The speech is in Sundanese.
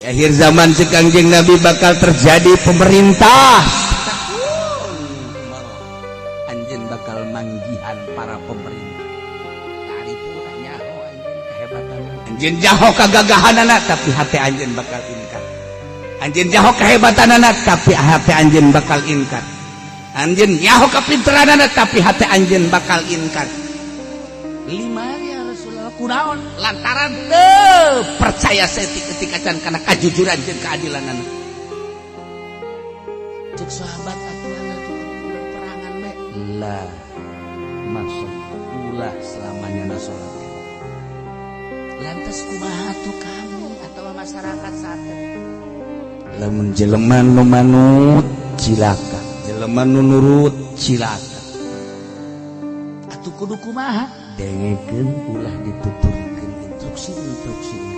Akhir zaman, cek Kangjeng Nabi, bakal terjadi pemerintah. Anjeun bakal manggihan para pemerintah. Tari nyaho anjeun kehebatan, anjeun nyaho kagagahanana, tapi hati anjeun bakal ingkar. Anjeun nyaho kehebatanana, tapi hati anjeun bakal ingkar. Anjeun nyaho kapinteranana, tapi hati anjeun bakal ingkar. Lima ya Rasulullah, kunaon? Lantaran teu percaya saeutik ketika can kana kajujuran jeung keadilanana. Cek sahabat, atuh atuh perangan be lah, masuk ulah selamanya na salat. Lantas kumaha tuh kami atau masyarakat saat lamun jelema nu manut cilaka, jelema nu nurut cilaka? Atuh kudu kumaha? Dengekeun, ulah dituturkeun instruksi-instruksi.